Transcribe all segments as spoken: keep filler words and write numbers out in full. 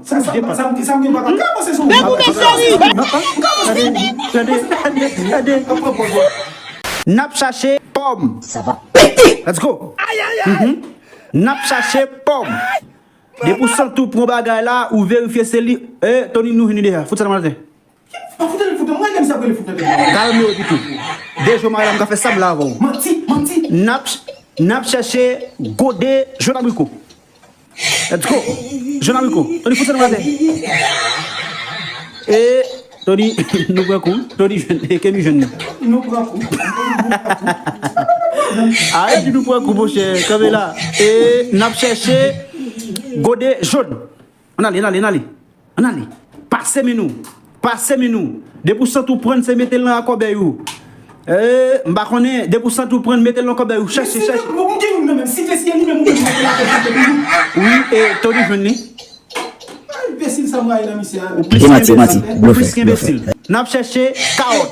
Sa, sa, sa, sa, sa, m gen pa ka. M ka panse sou ou. Tande, tande, tande, tande. N ap chache pòm. Sa va pete. Let's go. Mhm. N ap chache pòm. Depi w santi w pran bagay la, ou verifye se li. Eh, Tony, nou vini deja. Fout sa nan mwen atè. Pa fout li fout, mwen menm sa pou li fout nan tèt mwen. Kalme w epi tou. De jou mwen la, m ka fè sa m la avè w. Manti, manti. N ap, n ap chèche gode jòn abriko. Let's go. Jòn abriko. Tony, fout sa nan mwen atè. E Tony, nou pran kou. Tony jwenn, e Kemi jwenn li. Nou pran kou. Arèt di nou pran kou, monchè. Kanpe la. E n ap chèche gode jòn. Ann ale, ann ale, ann ale. Ann ale. Pase men nou. Pase men nou. Depi w santi w pran, se mete l nan kòbèy ou. Eh, m pa konnen, depi w santi w pran, mete l nan kòbèy ou. Chèche, chèche. Wi, e Tony jwenn li. Ou plis ke enbesil. Ou plis ke enbesil. N ap chèche kawòt.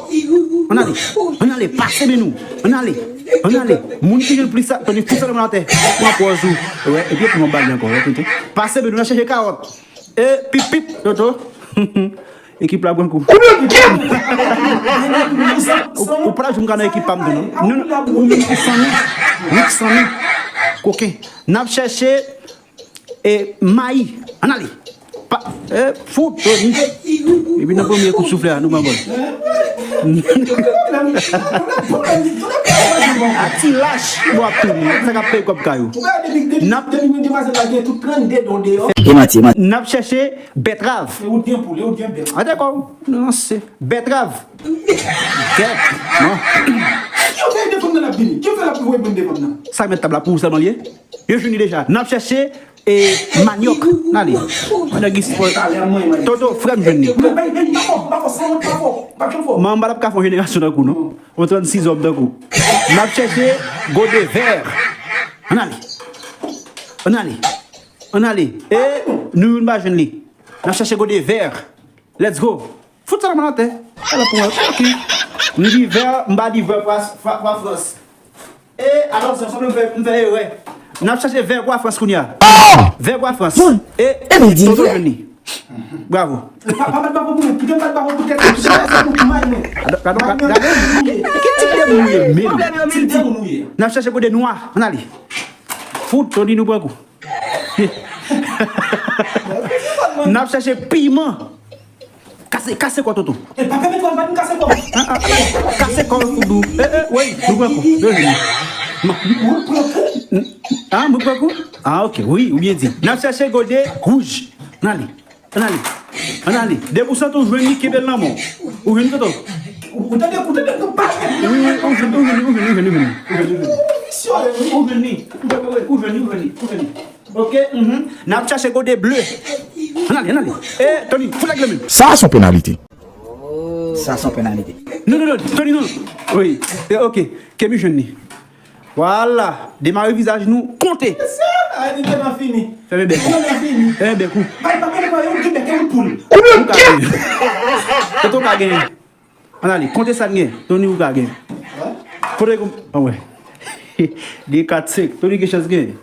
Ann ale. Ann ale, pase men nou. Ann ale. Ann ale. Moun ki jwenn plis sa, Tony, fout sa nan atè. Pran pòz ou. Wè, epi pou mwen bal ankò, wè, tete. Pase men nou, n ap chèche kawòt. E pip pip, Toto. Ekip la pran kou. Ou, ou pa ta jwenn m ka nan ekip pa m tou, non. Nou, nou, ou menm ou sann. Ou sann. Koken. N ap chèche e mayi. Ann ale. Pa, e, fout, Tony. Epi nan premye kout souflè a, nou pran gòl. A ti lach, bò ap tounen. Sa k ap peye kòb kay ou. N ap, e mati, e mati. N ap chèche bètrav. Atè kò w. Non, se bètrav. Gèt. Non. Yo fè defann nan l ap vini. Yo fè l ap voye moun defann nan. Sa mèt tab la pou ou sèlman l ye? Yo jwenn li deja. N ap chèche e manyòk. N ale. Nèg isit. Toto, frè m jwenn li. Manman m pa t ap ka fè yon jenerasyon tankou w, non. Yon trannsis zòb tankou w. N ap chèche gode vè. Ann ale. Ann ale. Ann ale. E nou youn pa jwenn li. N ap chèche gode vè. Let's go. Fout sa nan mwen atè. Ala pou mwen. Ok. M di vè, m pa di vè pou As-, pou, pou Frans. E alò, se sanble m fè, m fè erè. N ap chèche vè pou Frans kounye a. Vè pou Frans. E Toto jwenn li. Bravo. Gade, gade, gade. Ki tip de moun ou ye menm? N ap chèche gode nwa. Ann ale. Fout, Tony, nou pran kou. N ap chèche piman. Kase, kase kò Toto. E pa pèmèt mwen pa m kase kò. Ah, ah, ah. Kase kò fout ou. E, e, wi, nou pran kou. Mwen pran kou. Ah, mwen pran kou. Ah, ok, wi, ou byen di. N ap chèche gode wouj. Ann ale. Ann ale. Ann ale. Depi w santi w jwenn li, kenbe l nan men w. Ou jwenn li, Toto? Ou tande, ou tande, ou pa. Wi, wi, ou jwenn, ou jwenn, ou jwenn, ou jwenn, ou jwenn. Ou jwenn li. Ou jwenn li, ou jwenn li, ou jwenn li. Ok, mhm. N ap chache gode ble. Ann ale, ann ale. E, Tony, fout lage men. Sa se yon penalite. Sa se yon penalite. Non, non, non, Tony, non. Wi, e, ok. Kemi jwenn li. Vwala. Demare vizaj nou, konte. Fèmen bèk ou. Fèmen bèk ou. Ou ka genyen. Toto ka genyen. Ann ale, konte sa n gen. Tony, ou ka genyen. Kote kou, ann wè. De, kat, senk. Tony gen chans genyen.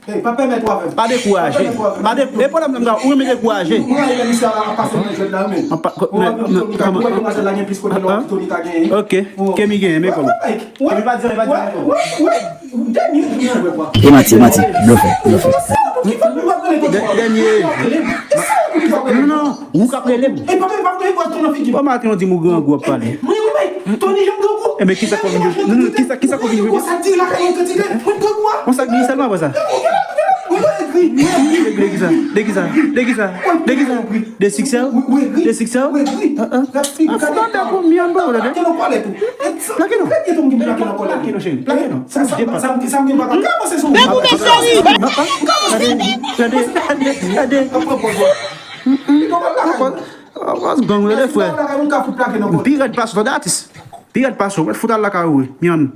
Pa dekouraje. Pa de, e pwoblèm nan, ou renmen dekouraje. Mwen renmen misye a pase nan jwèt la, men. Ou wè Tony ka, ou wè Tony ka gen plis kote lò Tony ka genyen. Ok. Kemi genyen, men kòman. Kemi pa di anyen, pa di anyen. E mati, e mati. Blofè, blofè. Dè-, dènye. Non, non, ou k ap rele m. Bon, maten, ou di m ou grangou ap pale. Ebyen, kisa k ap vin jodi? Non, non, kisa, kisa k ap vin jodi? Konsa, di sèlman apre sa. De kisa? De kisa? De kisa? De kisa? De siksè? De siksè? Ah, ah. Ah, fout an bèk ou, myann, bon, tande. Plake non. Plake non, cheri. Plake non. Bèk ou, men cheri. Tande, tande, tande, tande. Gang, tande, frè. Pi rèd pase w, tande, atis. Pi rèd pase w. Mèt fout al lakay ou, wi. Myann.